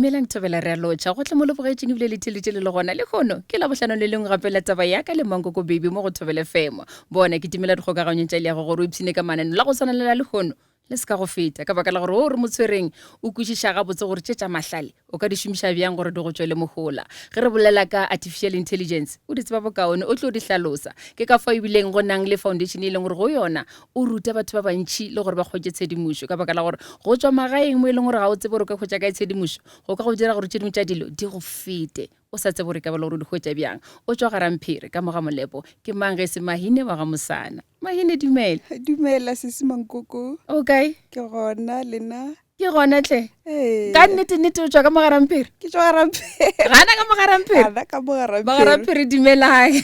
Dumelang Thobela re a lotšha gohle mo le bogetšeng ebile le theletše le le gona lehono ke labohlano le lengwe gape la taba ya ka le Mankoko Baby mo go Thobela FM. Bona ke timela dikgokaganyong tša leago gore o ipshine ka mananeo la go swana le la lehono le se ka go feta ka baka la gore o re mo tshwereng o kwešiša gabotse gore tše tša mahlale o ka di šomiša bjang gore di go tšwele mohola. Ge re bolela ka artificial intelligence o di tseba bokaone o tlo di hlalosa. Ke ka fao ebileng go nang le foundation e leng gore go yona o ruta batho ba bantši le gore ba hwetše tshedimošo ka baka la gore go tšwa magaeng mo e leng gore ga o tsebe gore o ka hwetša kae tshedimošo go ka go dira gore tše dingwe tša dilo di go fete o sa tsebe gore e ka ba le gore o di hwetša bjang. O tšwa Garamphiri ka mo ga Molepo. Ke mang ge e se Mahine wa ga Mosana? Mahine dumela. Dumela sesi Mankoko. O kae? Ke gona lena. Ke gona tle. Ee. Ka nnete nnete o tšwa ka mo Garamphiri? Ke tšwa Garamphiri. Gana ka mo Garamphiri? Gana ka mo Garamphiri. Ba Garamphiri dumelang.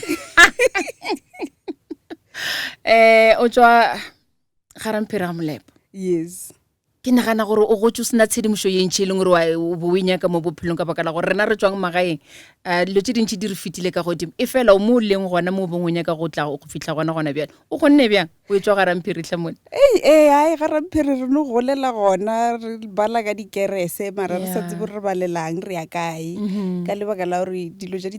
Eh o tšwa Garamphiri ga Molepo. Yes. Ke nagana gore o gotše o sena tshedimošo ye ntši e leng gore wa o bo o e nyaka mo bophelong ka baka la gore rena re tšwang magaeng um dilo tše dintši di re fetile ka godimo e fela o mo o leng gona mo o bong o nyaka go tla go fihla gona gona bjale o kgonne bjang o e tšwa Garamphiri hle mone Ei ee ai Garamphiri re no golela gona re bala ka dikerese mara re sa tsebe gore re balelang re ya kae ka lebaka la gore dilo tša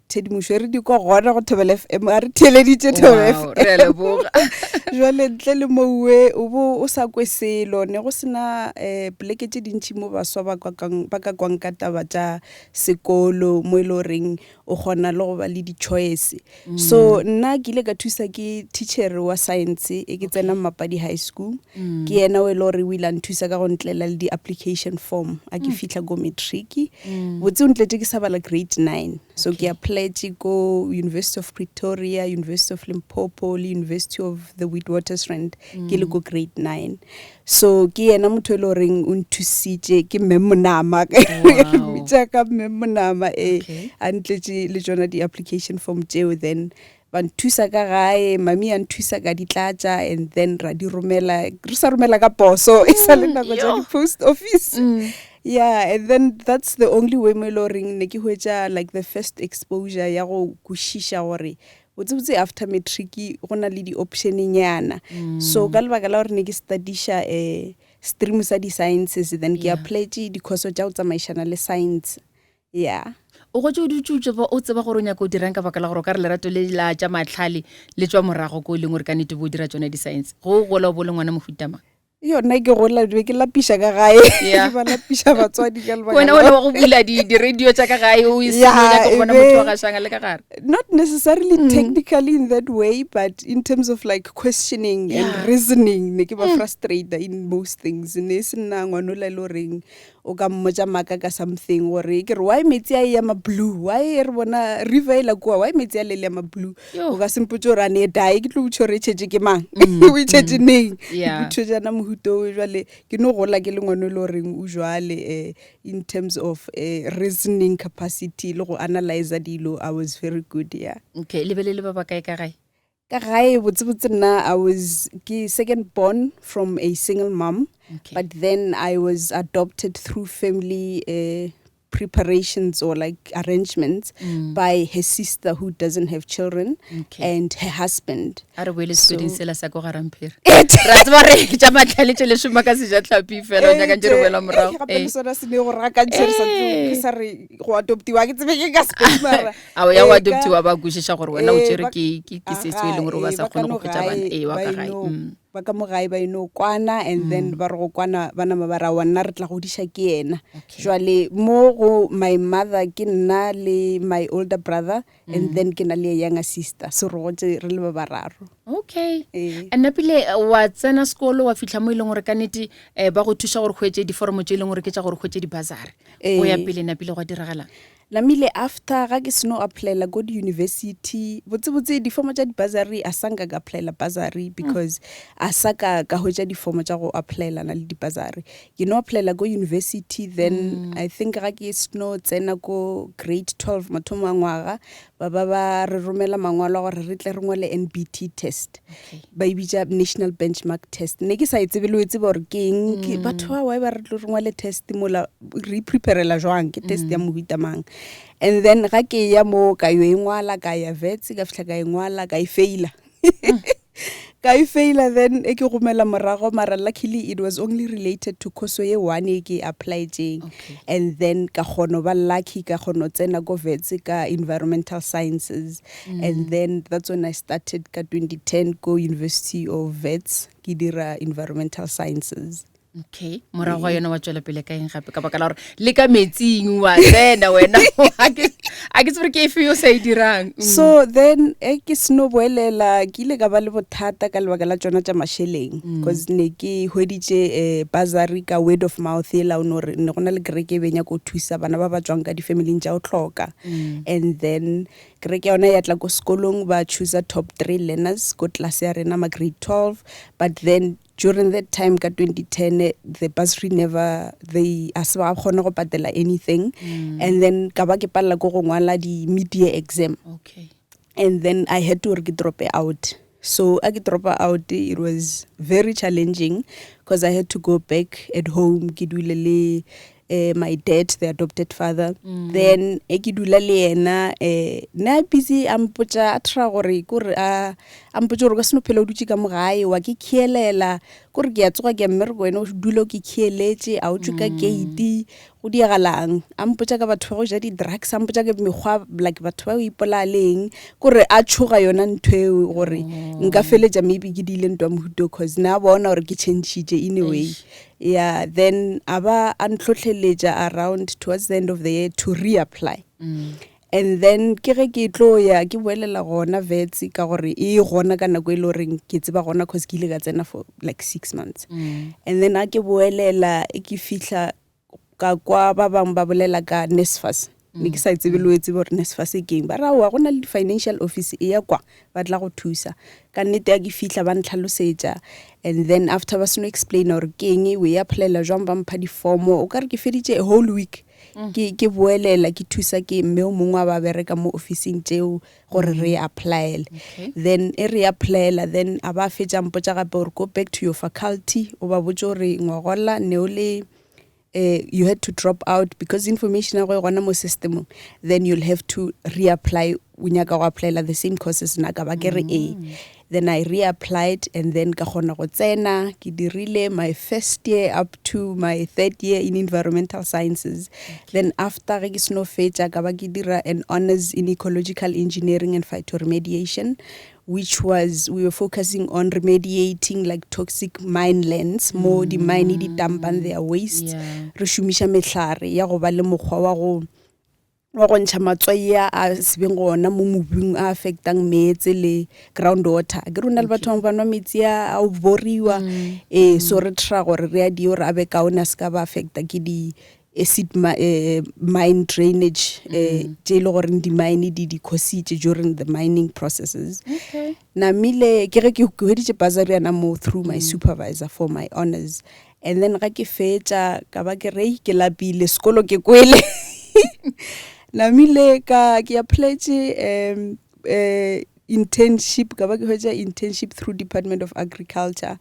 tshedimošo re di kwa gona go Thobela FM a re theeleditše Thobela Wow, re a FM leboga. jwale ntle le mowe o bo o sa kwe selo ne go sena um poleke tše dintšhi mo baswa ba kwakang- ba ka kwang ka taba tša sekolo mo e le goreng o kgona le go ba le di-choice so nna ke ile ka thusa ke teacher wa science e ke tsena Mapadi High School ke yena o e le gore o ile a nthusa ka go ntlela le di-application form a ke fihla ko matric botse o ntletše ke sa bala grade 9 so ke applyetše ko University of Pretoria, University of Limpopo le University of the Witwatersrand ke le ko grade 9 so ke yena motho e le goreng o nthusitše ke mme Monama re mmitša ka mme Monama ee a ntletše le tšona di-application form tšeo then ba nthusa ka gae mami a nthusa ka di tlatša and then ra di romela re sa romela ka poso e sa le nako tša di-post office yeah and then that's the only way mo e le goreng ne ke hwetša like the first exposure ya go kwešiša gore botsebotse after matric go na le di-option nyana so ka lebaka la gore ne ke studiša um stream sa di-sciences then ke applyetše dikhoso tša go tsamaišana le science yeah. O gotše o dutše o tseba o tseba gore o nyaka o dirang ka baka la gore o ka re lerato le la tša mahlale le tšwa morago ko e leng gore ka nnete bo dira tšona di-science. Go o gola o bo le ngwana mohuta mang? Yo nna ke gola be ke lapiša ka gae Yeah. ke ba lapiša batswadi ka lebaka Wena la o le wa go bula di di-radio tša ka gae o Yeah, o nyaka go e bona be- motho wa gašang a le ka gare. Not necessarily technically in that way, but in terms of like questioning and Yeah. reasoning, ne ke ba frustrate in most things. Ne e se nna ngwanola e le goreng o ka mmotša maaka ka something gore ke re why metsi a e ya ma blue, why re bona river e la kua, why metsi a le le ya ma blue. Yo. O ka se mpotše gore a ne e dae, ke tlo botša gore e tšhetše ke mang, o e tšhetše neng. Yeah. Dipotšo tšana mohuta o jwale ke no gola ke le ngwana e le goreng o jwale eh, in terms of eh, reasoning capacity le go analyza dilo I was very good yeah. Okay, le be le le ba bakae ka gae? Ka gae botsebotse nna I was ke second born from a single mom Okay. but then I was adopted through family uh, preparations or like arrangements by her sister who doesn't have children Okay. and her husband. A re boele sepeding sela sa ko Garamphiri. Ra tseba re tša mahlale tše le šoma ka sejatlhapi fela o nyaka ntše re boela morago. Gape Eh. le sona se ne go rakantšhe re sa tsebe Eh. ke sa re go adoptiwa ke tsebe ke ka Sepedi mara Ao ya go eh, ka- adoptiwa ba kwešiša gore wena o eh, tšere ba- ke ke ke se se e leng gore Aga, ba eh, sa ba ka kgone go no hwetša bana gae, ee wa ba ka gae. eno- Mm. ba ka mo gae ba eno kwana and then ba re go kwana ba nama ba ra wa nna re tla godiša ke yena Okay. jwale mo go my mother ke nna le my older brother and then ke na le a younger sister so re gotse re le ba bararo Okay. Ee. And napile wa tsena sekolo wa fihla mo e leng gore ka nnete eh, ba go thuša gore hwetše diforomo tše e leng gore ke tša gore hwetše di-bursary. Go ya Ee. pele napile gwa diragalang? Namile after ga ke seno applyela ko di-university botsebotse difomo tša di-bursary a sa nka ka applyela bursary because a sa ka ka hwetša difomo tša go applyelana le di-bursary. Ke no applyela ko university then I think ga ke seno tsena ko grade 12 mathomo a ngwaga ba ba ba re romela mangwalo a gore re tle re ngwale NBT test. Ba e bitša National Benchmark Test. Ne ke sa e tsebe le go e tseba gore ke eng. Ke batho ba why ba re tlo re ngwale test mola re preparela jwang ke test ya mohuta mang. And then ga ke ya mo ka yo e ngwala ka ya Wits ka fihla ka e ngwala ka e faila. Ka e faila then e ke gomela morago mara luckily it was only related to course ye one e ke e applyetseng. Okay. And then ka kgono ba lucky ka kgono tsena ko Wits ka environmental sciences. And then that's when I started ka 2010 ko University of Wits ke dira environmental sciences. Okay, morago ga yona wa tšwela pele ka eng gape ka baka la gore le ka metsing wa tsena wena a ke tsebe gore ke efe yo sa e dirang. So then e ke seno boelela ke ile ka ba le bothata ka lebaka la tšona tša mašeleng because ne ke hweditše bursary ka word of mouth ela o no re ne go na le kereke e be nyaka go thusa bana ba ba tšwang ka di-familing tša go hloka. And then kereke yona ya tla ko sekolong ba choosa top 3 learners ko class ya rena ma grade 12, but then during that time ka 2010 the bursary never, they a se ba kgone go patela anything. And then ka ba ke palela ko go ngwala di mid-year exam. Okay. And then I had to gore ke drop out. So a ke drop out, it was very challenging because I had to go back at home ke dule le my dad, the adopted father. Then e ke dula le yena ne a busy a mpotša a try gore kore a mpotša gore ka seno phela o dutše ka mo gae wa ke khielela kore ke a tsoga ke ya mmereko wena o dula o ke khieletše a o tšwe ka gate go diagalang. A mpotša ka batho ba go ja di-drugs, a mpotša ka mekgwa like batho ba o ipolaya leng kore a tshoga yona ntho eo gore nka feletša maybe ke diile ntwa mohuto cause ne a bona gore ke changile in a way. Yeah, then a ba a ntlhotlheletša around towards the end of the year to reapply. And then ke ge ke tlo ya ke boelela gona Wits ka gore e gona ka nako e le goreng ke tseba gona cause ke ile ka tsena for like 6 months. And then a ke boelela e ke fihla ka kwa ba bangwe ba bolela ka NSFAS. Ne ke sa e tsebe le o e tsebe gore NSFAS ke eng. Ba re aowa go na le di-financial office e ya kwa ba tla go thusa. Ka nnete ya ke fihla ba ntlhalosetša, and then after ba seno explain gore ke eng o e applyela jwang ba mpha di-form-o. O ka re ke feditše a whole week ke boelela ke thusa ke mme o mongwe a ba bereka mo officing tšeo gore re applyele. Okay. Then e re applyela then a ba fetša mpotša gape gore go back to your faculty o ba botše gore ngwagola ne o le you had to drop out because information ya go e gona mo systemong, then you'll have to reapply o nyaka go applyela the same courses na ka ba ke re ee. Then I reapplied and then ka kgona go tsena ke dirile my first year up to my third year in environmental sciences. Then after ge ke seno fetša ka ba ke dira an honors in ecological engineering and phytoremediation, which was we were focusing on remediating like toxic mine lands mo di mine di dumpang their waste. Re šomiša mehlare ya go ba le mokgwa wa go ntšha matswai a a sebeng gona mo mobung a affectang meetse le ground water. Ke re o na le batho bangwe ba nwa metsi a o boriwa. So re try gore re a die gore a be kaone a se ka ba affecta ke di acid mine drainage tše e le goreng di-mine di di cositše during the mining processes. Okay. Namile ke ge ke hweditše bursary yana mo through my supervisor for my honors. And then ga ke fetša ka ba ke re ke lapile sekolo ke kwele. Namile ka ke applyetse internship ka ba ke hwetša internship through Department of Agriculture.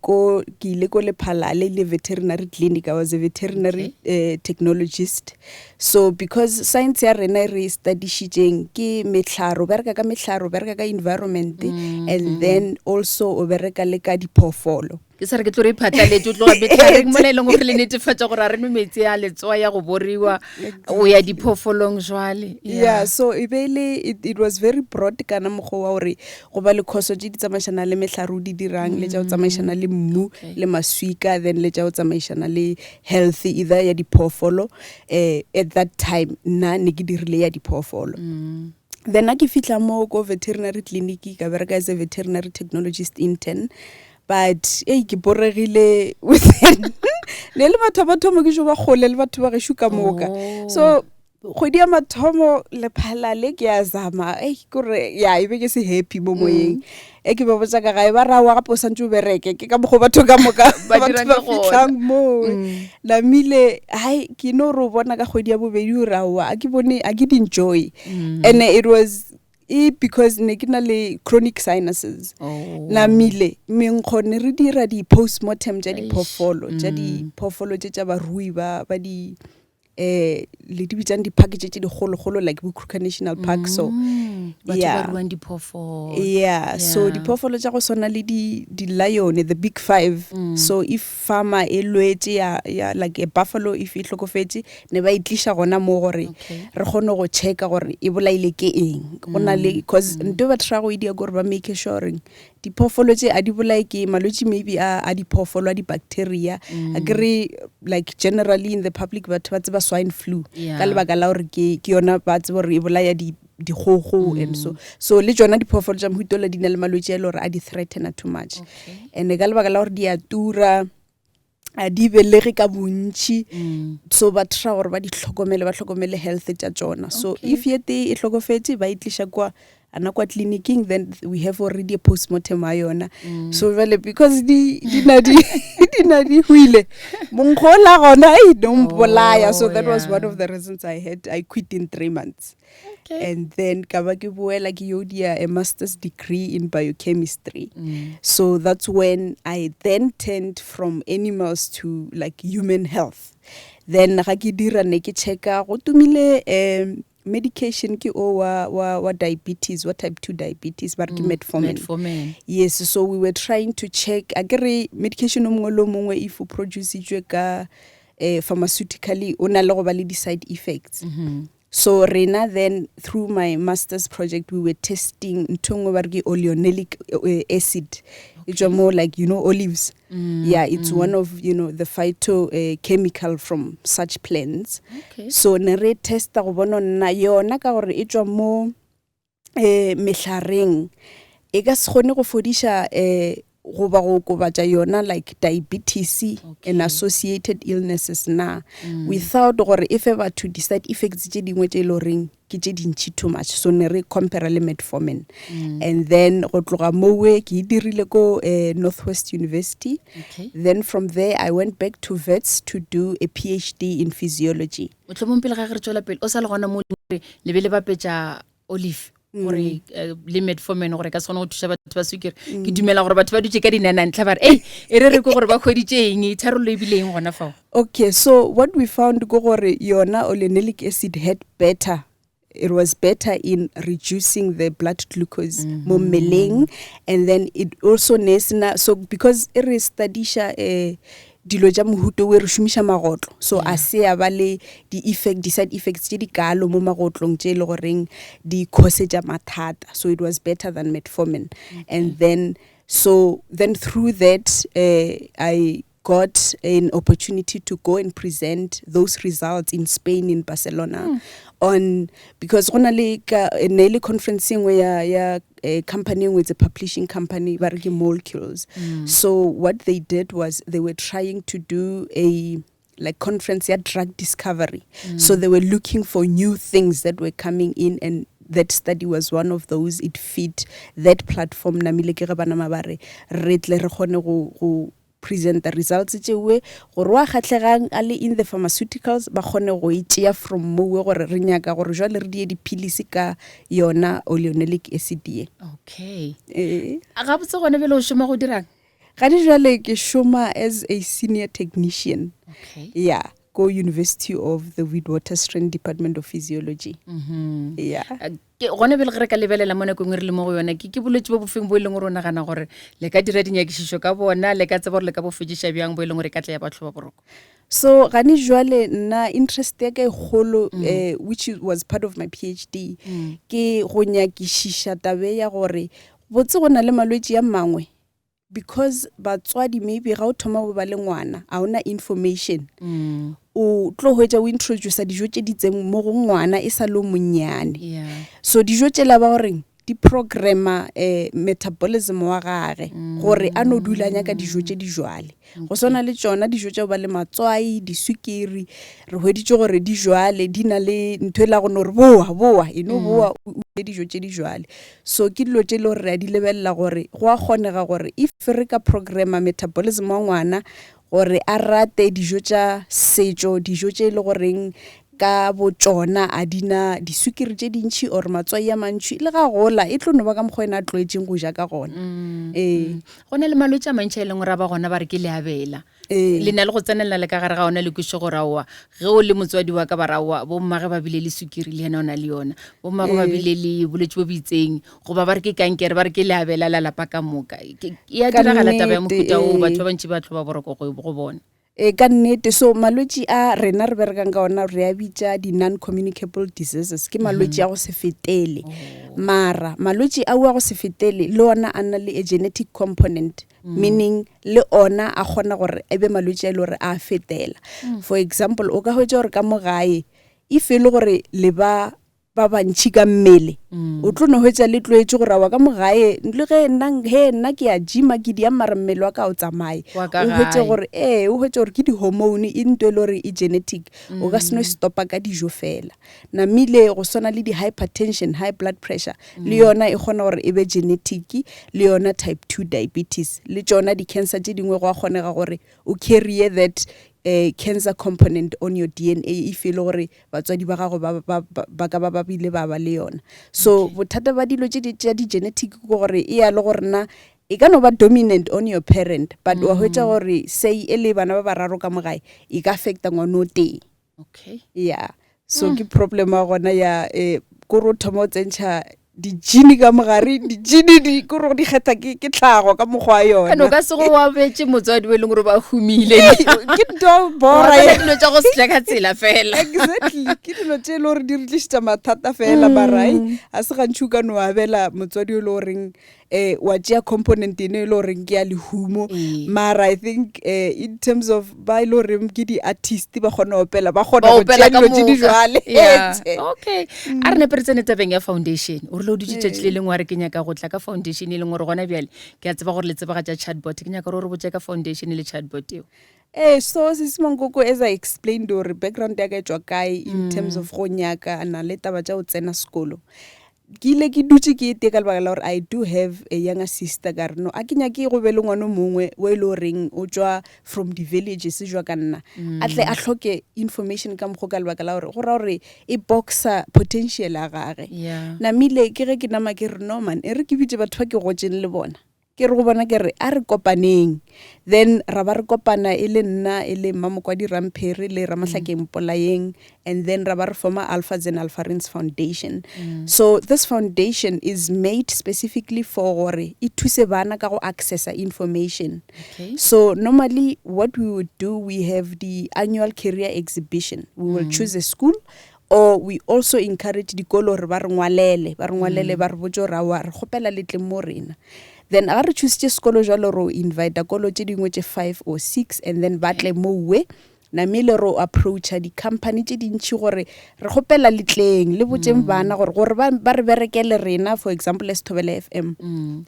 Ko ke ile ko Lephalale le veterinary clinic. I was a veterinary technologist. So because science ya rena e re studišitšeng ke mehlare, o bereka ka mehlare, o bereka ka environment, and then also o bereka le ka diphoofolo. Ke sa re ke tlo re phatlaletše o tloga metlhareng mola e leng gore le netefatša gore a re nwe metsi a letswai ya go boriwa o ya diphoofolong jwale. Yeah, so e be le it was very broad kana mokgwa wa gore go ba le khoso tše di tsamaišana le mehlare o di dirang le tša go tsamaišana le mmu le maswika, then le tša go tsamaišana le health either ya diphoofolo. At that time nna ne ke dirile ya diphoofolo. Then a ke fihla mo ko veterinary clinic ka bereka as a veterinary technologist intern, but ei ke boregile within ne le batho ba mathomo ke jo ba kgole le batho ba gešo ka moka. So kgwedi ya mathomo Lephalale ke a zama ei kore ya e be ke se happy mo moyeng. E ke ba botša ka gae ba ra wa gape o santse o bereke ke ka mokgwa batho ka moka Ba batho dirang ba ke gona. fihlang moo. Namile hai ke no re o bona ka kgwedi ya bobedi o re aowa, a ke bone a ke di enjoy. And it was e because ne ke na le chronic sinuses. Namile menkgo ne re dira di postmortem tša diphoofolo, tša diphoofolo tše tša barui ba di eh le di bitsang di-park tše tše dikgolokgolo like bo Kruger National Park so batho yeah. ba ruang diphoofolo yeah so Yeah. diphoofolo tša go swana le di di-lion the big five so if farmer e lwetše ya, ya like a buffalo if e hlokofetše ne ba e tliša gona mo gore Okay. re kgone go checka gore e bolaile ke eng go na le cause nto e ba try go e dia ke gore ba make sure gore diphoofolo tše a di bolae ke malwetši maybe a, a diphoofolo a di-bacteria a kere like generally in the public batho ba tseba swine flu Yeah. ka lebaka la gore ke ke yona ba tseba gore e bolaya di dikgogo and so so le tšona diphoofolo tša mohuta ola di na le malwetši a e le gore a di threatena too much Okay. and ka lebaka la gore di a tura a di belege ka bontši so ba try gore ba di hlokomele ba hlokomele health tša tšona so Okay. if ye tee e hlokofetše ba e tliša kwa ana kwa tleliniking then we have already a postmortem ya yona so jale because di di na di di na di hwile monkgo ola gona ei no mpolaya so Oh, that was yeah. one of the reasons I had I quit in 3 months Okay. and then ka ba ke boela ke yo dia a master's degree in biochemistry so that's when I then turned from animals to like human health then ga ke dira ne ke checka go tumile um medication ke o wa, wa, wa diabetes wa type 2 diabetes ba re ke metformin Metformin. yes so we were trying to check a ke re medication o mongwe le o mongwe if o producitswe ka eh, pharmaceutically o na le go ba le di-side effects so rena then through my master's project we were testing ntho e nngwe ba re ke oleanolic acid e tswa mo like you know olives yeah it's one of you know the phyto chemical from such plants Okay. so ne re testa go bona nna yona ka gore e tswa mo eh mehlareng e ka se kgone go fodiša eh goba go okobatša yona like diabetes Okay. and associated illnesses na without gore e fe batho di-side effects tše dingwe tše e le goreng ke tše dintšhi too much so ne re compare le metformin and then go tloga mowe ke e dirile ko Northwest University Okay. then from there I went back to Wits to do a PhD in physiology mohlomong pele ga ge re tswela pele o sa le gona mo gore le be le bapetša olive gore le metformin gore e ka se kgone go thuša batho ba sukiri ke dumela gore batho ba dutše ka dinanantlha ba re ei e re re ke gore ba hweditše eng tharollo ebile eng gona fao Okay, so what we found ke gore yona oleanolic acid had better it was better in reducing the blood glucose mo mmeleng and then it also ne sena so because e re studiša dilo tša mohuto o e re šomiša magotlo so a se ya ba le di-effect di-side effects tše di kalo mo magotlong tše e le goreng di causetša mathata so it was better than metformin and then so then through that I got an opportunity to go and present those results in Spain in Barcelona on because go na le ka ne e le conference e nngwe ya ya company e nngwe it's a publishing company ba re ke molecules so what they did was they were trying to do a like conference ya drug discovery so they were looking for new things that were coming in and that study was one of those it fit that platform namile ke ge ba nama ba re re tle re kgone go go present the results tšewe gore wa kgatlhegang a le in the pharmaceuticals ba kgone go e tšea from mowe gore re nyaka gore jwale re die dipilisi ka yona oleanolic acid ye okay ee gabotse gone bjale o šoma go dirang gane jwale ke šoma as a senior technician okay yeah ko University of the Witwatersrand Department of Physiology yeah Ke gone bjale ge re ka lebelela mo nakong e re le mo go yona ke ke bolwetse bo bofeng bo e leng gore o nagana gore le ka dira dinyakišišo ka bona le ka tseba gore le ka bo fediša bjang bo e leng gore e ka tla ya batho ba boroko so gane jwale nna interest ya ka e kgolo which was part of my PhD ke go nyakišiša tabe ya gore botse go na le malwetši a mangwe because batswadi maybe ga o thoma go ba le ngwana a ona information o tlo hwetša o introducea dijo tše di tseng mo go ngwana e sa le o monnyane yeah so dijo tšela ba goreng di programma metabolism wa gage gore a no dula a nyaka dijo tše di jwale go swana le tšona dijo tša go ba le matswai diswikiri re hweditše gore di jwale di na le ntho e la go no re boa boa e no boa o je dijo tše di jwale so ke dilo tše e le gore re a di lebelela gore go a kgonega gore if re ka programma metabolism wa ngwana gore a rate dijo tša setšo dijo tše e le goreng ka botšona a di na diswikiri tše dintšhi or matswai a mantšhi le ga gola e tlo no ba ka mokgwa ena a tlwaetšeng go ja ka gona mm, ee mm. Go na le malwetši a mantšhi a e leng gore a ba gona ba re ke leabela. Ee. Le na le go tsenelela le ka gare ga ona le kweše gore aowa ge o le motswadi wa ka ba ra aowa bommage ba bile le sukiri le yena o na le yona. Bommage ba Ee. bile le bolwetši bo bo itseng goba ba re ke kankere ba re ke leabela la lapa ka moka. Ke- E a Ka diragala taba ya nnete, mohuta oo ee. batho ba bantši ba tlhoba boroko go go bona. Ee, ka nnete. So malwetši a rena re berekang ka ona re a bitša di-non-communicable diseases, ke malwetši a go se fetele. Mara malwetši ao a go se fetele le ona a na le a genetic component, meaning le ona a kgona gore e be malwetši a e le gore a fetela. For example, o ka hwetša gore ka mo gae if e le gore le ba ba bantšhi ka mmele mm. o tlo no hwetša le tlwaetše gore awa ka mo gae le ge nna he nna ke a gyma ke dia mara mmele wa ka o tsamaye o hwetše gore ee o hwetše gore ke di-hormone e nto e le gore e genetic o ka se no mm. stopa ka dijo fela namile go swana le di-hypertension high blood pressure le mm. yona e kgona gore e be genetic le yona type 2 diabetes le tšona di-cancer tše dingwe go a kgonega gore o carrier that uh, cancer component on your dna if e le gore batswadi ba gago ba, ba, ba, ba ka ba ba bile ba ba le yona. So okay. bothata ba dilo tše tša di-genetic ke gore e ya le gore na e ka no ba dominant on your parent but wa hwetša mm. gore say e le bana ba bararo ka mo gae e ka affecta ngwana o tee. Okay. Yeah. So ke problem ya gona ya eh, kore o thoma o tsentšha dijini ka mogare dijini di kore di kgetha ke ke tlhago ka mokgwa wa yona ene o ka sego wa betše motswadi o e leng gore ba humile ke nto bora ye dilo tša go setla ka tsela fela exactly ke dilo tše e le gore di re tlišetša mathata fela mara ai a se gantši o ka no abela motswadi o le goreng eh wa tšea component eno e le goreng ke ya lehumo Ee. mara i think eh, in terms of ba e le goreng ke di-artist ba kgona go opela ba kgona ba go opela tšea ka dilo tše di moka jwale Yeah. Etse. okay a re nepe re tsene tabeng ya foundation o rile o dutse tšatši le lengwe wa re ke nyaka go tla ka foundation e leng gore gona bjale ke a tseba gore le tsebagatša chatbot ke nyaka gore o re botse ka foundation le chatbot eo Ee, so sisi Mankoko as I explained gore background ya ka e tšwa kae in terms of go nyaka na le taba tša go tsena sekolo Ke ile ke dutše ke tee ka lebaka la gore I do have a younger sister ka re no a ke nyake go be le ngwana o mongwe o e le goreng o tšwa from di-villages jwa ka nna a tle a hloke information ka mokgo ka lebaka la gore go ra gore e boxer potential ya gage. Namile ke ge ke nama ke re no man e re ke bitše batho ba ke gotšeng le bona Ke re go bona ke re, a re kopaneng. Then ra ba re kopana e le nna, e le Mmamokwadi Ramphere le Ramahlakeng Polayeng, and then ra ba re forma Alphas and Alpharins Foundation. So this foundation is made specifically for gore e thuse bana ka go accessa information. Okay. So normally what we would do, we have the annual career exhibition. We will choose a school Or we also encourage dikolo gore ba re ngwalele, ba re ngwalele ba re botše gore aowa re kgopela le tle mo rena. Then ga re choositše sekolo jwalo ro invita kolo tše dingwe tše 5 or 6 and then ba tle mowe. Namile ro approacha di-company tše dintši gore re kgopela le tleng le botšeng bana gore gore ba, ba re berekele rena for example as Thobela FM.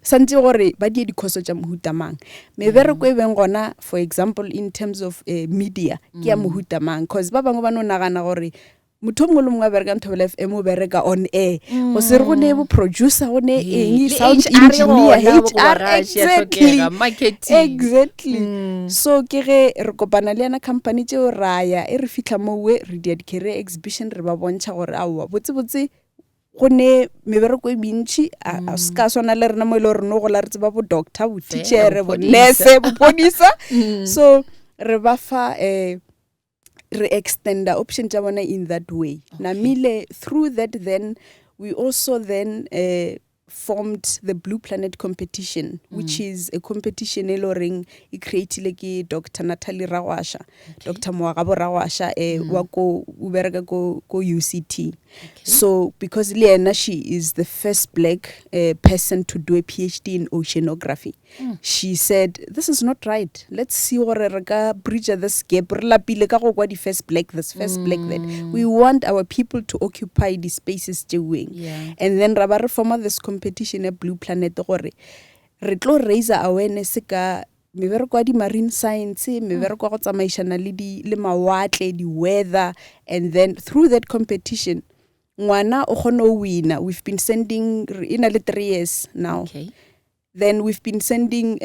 Santse gore ba die dikhoso tša mohuta mang. Mebereko e beng gona for example in terms of media ke ya mohuta mang cause ba bangwe ba no nagana gore motho o mongwe le mongwe a berekang Thobela FM o bereka on air go se re go ne bo producer go ne eng Le sound HR engineer gona, bo HR garage ya exactly hlokega, marketing. exactly so ke ge re kopana le yena company tšeo ra ya e re fihla mowe re dia di-career exhibition re ba bontšha gore aowa botsebotse Go ne mebereko e mentši, a a se ka swana le rena mo e le gore no gola re tseba bo doctor, bo teachere, bo nurse, bophodisa. So re ba fa re extenda option tša bona in that way. Namile through that then we also then formed the Blue Planet competition, which is a competition e le goreng e creatile ke Doctor Natalie Ragwasha, Doctor Moagabo Ragwasha wa ko o bereka ko ko UCT. So because le yena she is the first black person to do a PhD in oceanography. She said this is not right. Let's see gore re ka bridge this gap. Re lapile ka go kwa di first black this, first black that. We want our people to occupy the spaces tšeweng. And then ra ba re forma this competition ya Blue Planet gore re tlo raise awareness ka mebereko ya di-marine science, mebereko ya go tsamaišana le di, le mawatle, di-weather, and then through that competition ngwana o kgone go wina. We've been sending, e na le 3 years now. Okay. Then we've been sending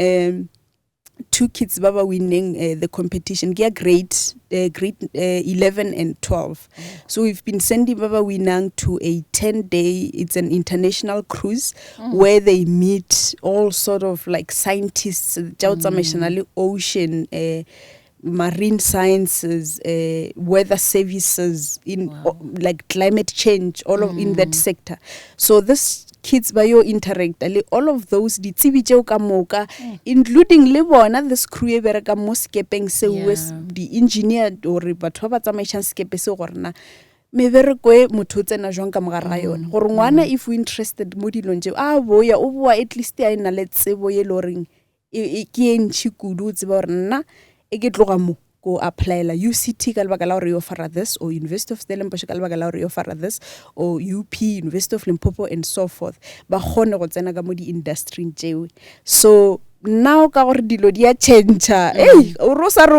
Two kids ba ba winneng the competition ke ya grade 11 and 12. So we've been sending ba ba winnang to a 10 day, it's an international cruise where they meet all sort of like scientists tša go tsamaišana le ocean, marine sciences, weather services in like climate change, all of in that sector. So this kids ba yo interacta le all of those ditsebi tšeo ka moka, including le bona this crew e bereka mo sekepeng seo, di-engineer or batho ba ba tsamaišang sekepe seo, gore na mebereko e motho o tsena jwang ka mogare ga yona, gore ngwana if o interested mo dilong tšeo, a boya o boa at least a e na le tsebo ye e le goreng ke e ntšhi kudu, o tseba gore nna e ke tloga mo ko applyela UCT ka lebaka la gore yo fara this, or University of Stellenbosch ka lebaka la gore yo fara this, or UP, University of Limpopo and so forth, ba kgone go tsena ka mo di-industryng tšeo. So now ka gore dilo di a change, ei, o re o sa re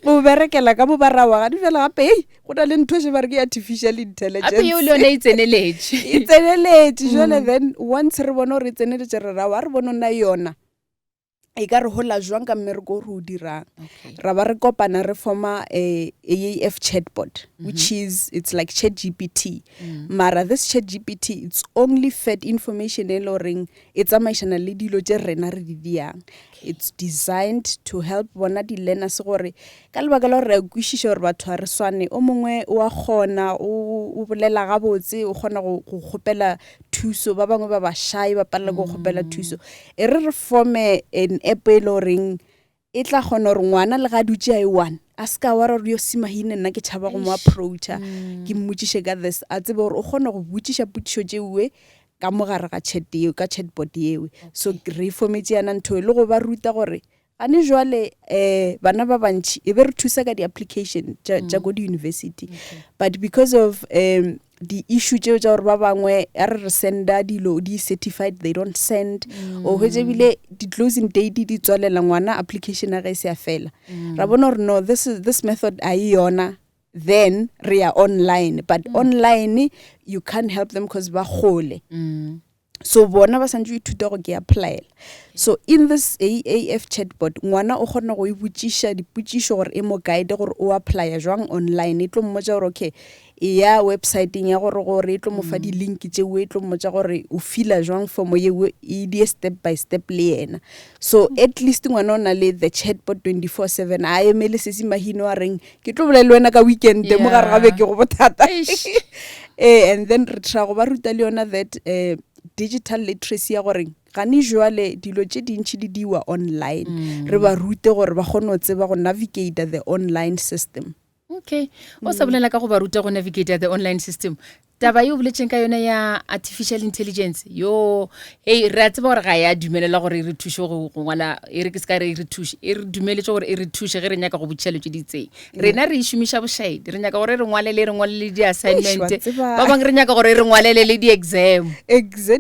o berekela ka mo ba rawa ga di fela gape, ei, go na le ntho še ba re ke artificial intelligence. Gape yeo le yone e tseneletše. E tseneletše. Jale then once re bone gore e tseneletše, re rawa re bone na yona e ka re hola jwang ka mmereko o re o dirang. Ra ba re kopana, re forma a AAF chatbot, which is, it's like Chat GPT, mara this Chat GPT, it's only fed information e le goreng e tsamaišana le dilo tše rena re di diang. It's designed to help bona di-learners, gore ka lebaka la gore re a kwešiša gore batho ga re swane, o mongwe o a kgona o bolela gabotse, o kgona go kgopela thuso, ba bangwe ba ba shy, ba palela ke go kgopela thuso. E re re forme an app e le goreng e tla kgona gore ngwana le ga a dutse a e one, a se ka wa re yo semahine, nna ke tšhaba go mo approacha ke mmotšiše ka this, a tsebe gore o kgona go botšiša potšišo tšeue ka mo gare ga chat eo, ka chatbot eo. So re e formetše yana ntho e le go ba ruta gore gane jwale bana ba bantši e be re thusa ka di-application tša ko di-university, but because of di-issue tšeo tša gore ba bangwe a re re senda dilo di certified, they don't send, o hwetše ebile di-closing date di tswalela, ngwana application ya ge e se ya fela. Ra bona gore no, this method a e yona. Then re ya online, but online you can't help them because ba gole. So bona ba santse o ithuta go ke applyela. So in this AAF chatbot, ngwana o kgona go e botšiša dipotšišo gore e mo guide gore o applya jwang online. E tlo mmotša gore okay, e ya websiteng ya gore e tlo mo fa di-link tšeo, e tlo mmotša gore o fila jwang formo yeo, e die step by step le yena. So at least ngwana o na le the chatbot 24/7, a emele sesi mahino a reng ke tlo bolela le wena ka weekend mo gare ga beke, go bothata. And then re try go ba ruta le yona that digital literacy ya gore gane jwale dilo tše dintši di diwa online, re ba rute gore ba kgone go tseba go navigate the online system. Okay, o sa bolela ka go ba ruta go navigate the online system, taba ye o boletseng ka yone ya artificial intelligence yo, hei, re a tseba gore ga ya dumelela gore e re thuše go ngwala, e re ke se ka re e re thuše, e re dumeletse gore e re thuše ge re nyaka go botšiša dilo tše di itseng. Rena re e šomiša bošaedi, re nyaka gore re ngwalele di-assignment, Eish, wa tseba. ba bangwe re nyaka gore re ngwalele le di-exam.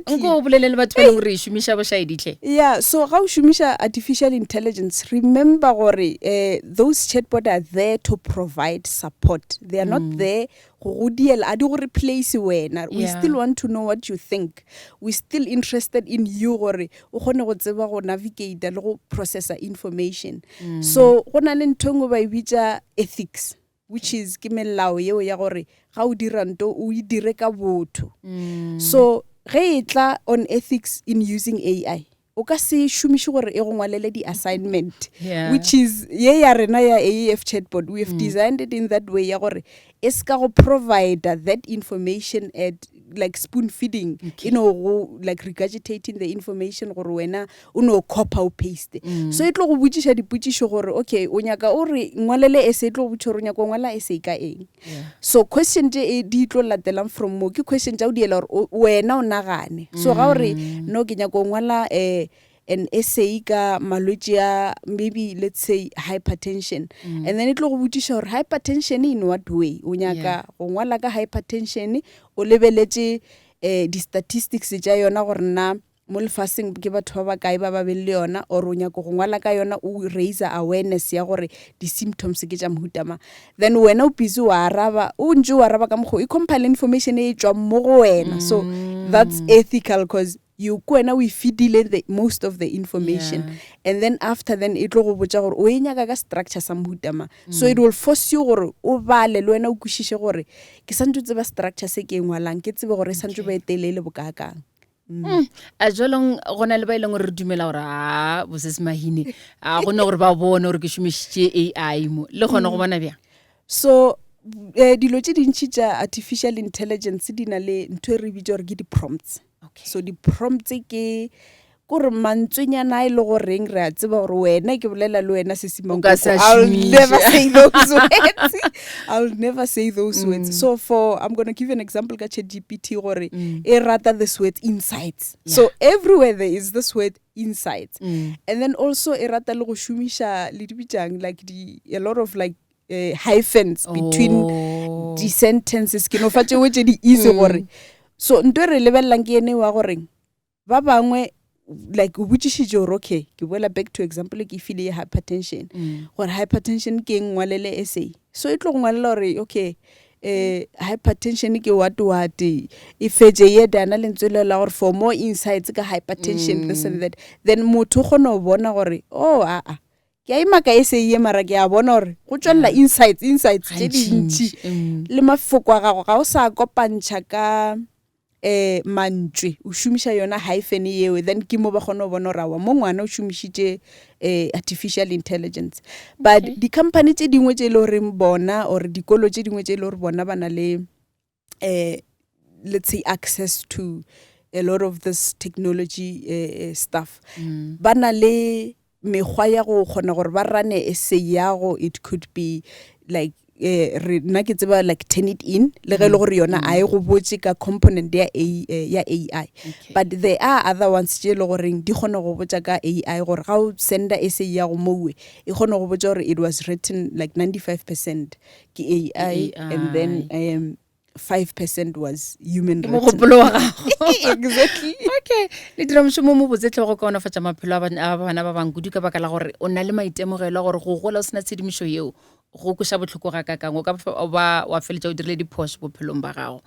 Nko o bolele le batho ba e leng gore re e šomiša bošaedi tlhe. Yeah, so ga o šomiša artificial intelligence, remember gore those chatbot are there to provide support. They are not there go go diela, a di go replace wena. We still want to know what you think. We still interested in you gore o kgone go tseba go navigate le go processa information. So go na le ntho e nngwe ba e bitša ethics, which is ke melao yeo ya gore ga o dira nto o e dire ka botho. So ge e tla on ethics in using AI, o ka se šomiše gore e go ngwalele di-assignment, which is ye ya rena ya AAF chatbot. We have designed it in that way ya gore e se ka go provide that information at like spoon feeding, e no go like regurgitating the information gore wena o no copy o paste. So e tlo go botšiša dipotšišo gore okay, o nyaka o re ngwalele essay, e tlo go botšiša gore o nyaka o ngwala essay ka eng. So question tše e di tlo latelang from mo ke question tša o diela gore wena o nagane. So ga o re no, ke nyaka o ngwala an essay ka malwetši a maybe let's say hypertension, and then e tlo go botšiša gore hypertension in what way, o nyaka go ngwala ka hypertension o lebeletše di-statistics tša yona gore na mo lefaseng ke batho ba bakae ba ba beng le yona, or o nyaka go ngwala ka yona o raise awareness ya gore di-symptoms ke tša mohuta mang. Then wena o busy o araba, o ntse o araba ka mokgwa e compile information e tswang mo go wena. So that's ethical because You ke wena o e feedile the most of the information Yeah. and then after then e tlo go botša gore o e nyaka ka structure sa mohuta mang. So it will force you gore o bale le wena o kwešiše gore ke santse o tseba structure se ke e ngwalang ke tsebe gore e santse ba e telele bokaakang. Mm. A jwalong go na le ba e leng gore re dumela gore a bosese mahine a go ne gore ba bone gore ke šomišitše AI mo le kgone go bona bjang. So eh, dilo tše dintši tša artificial intelligence di na le ntho e re bitša gore ke di-prompts. Okay. So di-prompts ke kore mantswenyana a e le goreng re a tseba gore wena ke bolela le wena sesi O ka se Mankoko, a I'll šomiše. never say those words. I'll never say those words. So for I'm gonna give you an example ka ChatGPT gore e rata this word insights. So everywhere there is this word insights. And then also e rata le go šomiša le di bitšang like di a lot of like hyphens between Oh. di-sentences ke no fa tšeo tše di easy gore so nto e re lebelelang ke ene wa goreng ba bangwe like o botšišitše gore okay ke boela back to example ke e file ye hypertension gore hypertension ke eng ngwalele essay so e tlo go ngwalela gore okay eh hypertension ke what what e fetše ye dana lentswe le la gore for more insights ka hypertension this and that then motho o kgona go bona gore oh a a ke a imaka e se ye mara ke a bona gore go tšwelela insights insights tše dintši le mafoko a gago ga o sa kopantšha ka um mantšwe o šomiša yona hyphen yeo then ke mo ba kgone go bona gore awa mo ngwana o šomišitše um artificial intelligence but Okay. di-company tše dingwe tše e le goreng bona or dikolo tše dingwe tše e le gore bona ba na le um let's say access to a lot of this technology stuff ba na le mekgwa ya go kgona gore ba rane essay yago it could be like eh, re nna ke tseba like turn it in le ge e le gore yona a e go botse ka component ya A, eh, ya AI Okay. but there are other ones tše e le goreng di kgona go botša ka AI gore ga o senda essay ya go mowe e kgona go botša gore it was written like 95 percent ke AI and then um, 5% was human Ke written. mogopolo wa gago Exactly. Okay le dira mošomo o mobotse tlhe go kaonafatša maphelo a a bana ba bang kudu ka baka la gore o na le maitemogelo a gore go gola o sena tshedimošo yeo go kweša bohloko ga kakang o ka ba wa feletša o dirile diphošo bophelong ba gago.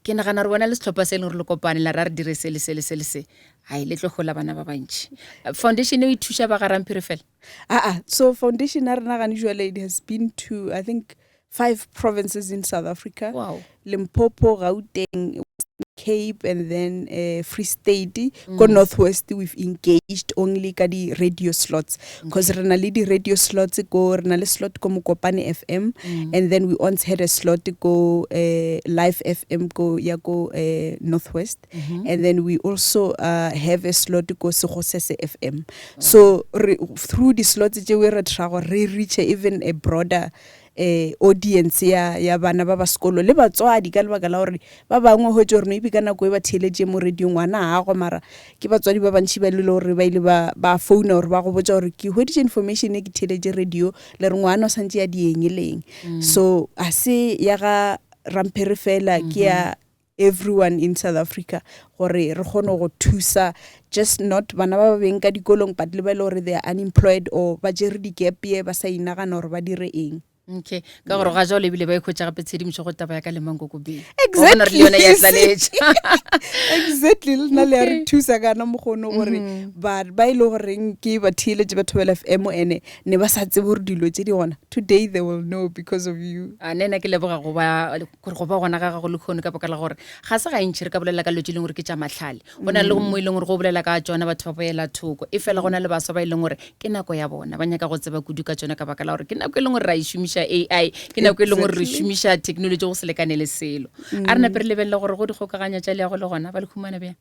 Ke nagana gore wena le sehlopha se e leng gore le kopane la re a re dire se le se le se le se hai le tlo hola bana ba bantši. Foundation eo e thuša ba ga Ramphiri fela? Aa, so foundation ya rena gane jwale it has been to I think five provinces in South Africa. Wow. Limpopo, Gauteng, Western Cape and then Free State. Ko Northwest we've engaged only ka di radio slots because re na le di radio slots ko re na le slot ko Mokopane FM and then we once had a slot ko Live FM ko ya ko Northwest and then we also have a slot ko Sekgosese FM. So re through di slots tšeo re try gore re reach even a broader eh audience ya ya bana ba ba sekolo le batswadi ka lebaka la gore ba bangwe hwetše gore maybe ka nako e ba theeletše mo radio ngwana ga go mara ke batswadi ba bantši ba le gore ba ile ba ba founa gore ba go botša gore ke hweditše information e ke theeletše radio le re ngwana o santse ya dieng leng so a se ya ga Ramphere fela ke ya everyone in South Africa gore re kgone go thusa just not bana ba ba beng ka dikolong but le ba e le gore they are unemployed or ba tšere di-gap year ba sa inagana gore ba dire eng. Okay, ka gore ga jalo ebile ba ikhwetša gape tshedimošo go taba ya ka lemang ko kobeng. Exactly. Le yone ya tlaleletša. Exactly, le nna le ya re thusa kana mokgono gore ba ba e le goreng ke ba theeletše ba Thobela FM ene ne ba sa tsebe gore dilo tše di gona. Today they will know because of you. A nna ke leboga go ba gore go ba gona ga gago lehono ka baka la gore ga se gantši re ka bolela ka dilo tše e leng gore ke tša mahlale. Go na le mo e leng gore go bolela ka tšona batho ba boela thoko, e fela go na le baswa ba e leng gore ke nako ya bona, ba nyaka go tseba kudu ka tšona ka baka la gore ke nako e leng gore ra e šomiša AI, ke nako e leng gore re šomiša technology go se lekane le selo. A re nape re lebelele gore go dikgokaganya tša leago le gona ba le humana bjang.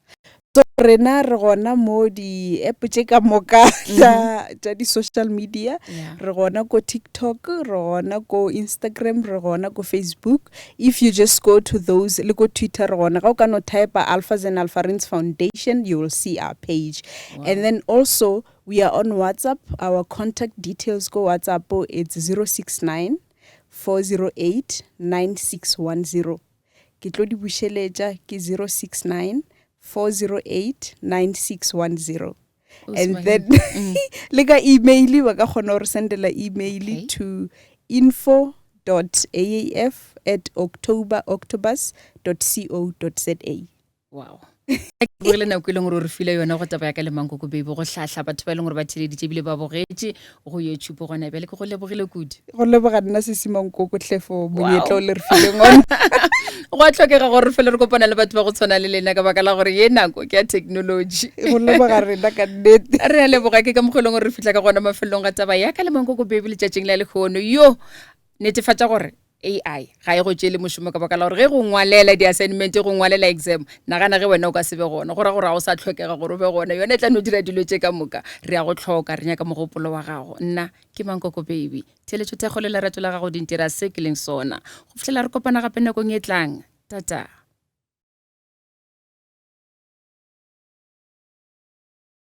So rena re gona mo di-app tše ka moka tša tša di-social media. Yeah. Re gona ko TikTok, re gona ko Instagram, re gona ko Facebook. If you just go to those, le ko Twitter re gona. Ga o ka no type Alphas and Alpharins Foundation, you will see our page. Wow. And then also we are on WhatsApp. Our contact details ko WhatsApp it's 069 408 9610. Ke tlo di bušeletša ke 069 408 9610. And then le ka email ba ka kgona go re sendela email Okay. to info dot aaf at october octobus dot co dot za. Wow. Ke bogile nako e leng gore o re file yona go taba ya ka le Mankoko Baby go hlahla batho ba e leng gore ba theleditše ebile ba bogetše go YouTube gona bjale. Ke go lebogile kudu. Go leboga nna sesi Mankoko hle for monyetla o le re fileng ona. Go a tlhokega gore re fele re kopana le batho ba go tshwana le lena ka baka la gore ye nako ke ya technology. Go leboga rena ka nnete. Re a leboga ke ka mokgwa e leng gore re fihla ka gona mafelelong ga taba ya ka le Mankoko Baby letšatšing la lehono. Yo netefatša gore AI ga e go tšeele mošomo ka baka la gore ge go ngwalela di-assignment go ngwalela exam nagana ge wena o ka se be gona go ra gore ga o sa tlhokega gore o be gona yone e tla no dira dilo tše ka moka re ya go tlhoka re nyaka mogopolo wa gago nna ke mankoko baby theletšo thekgo le lerato la gago di ntira se ke leng sona go fihlela re kopana gape nakong e tlang tata.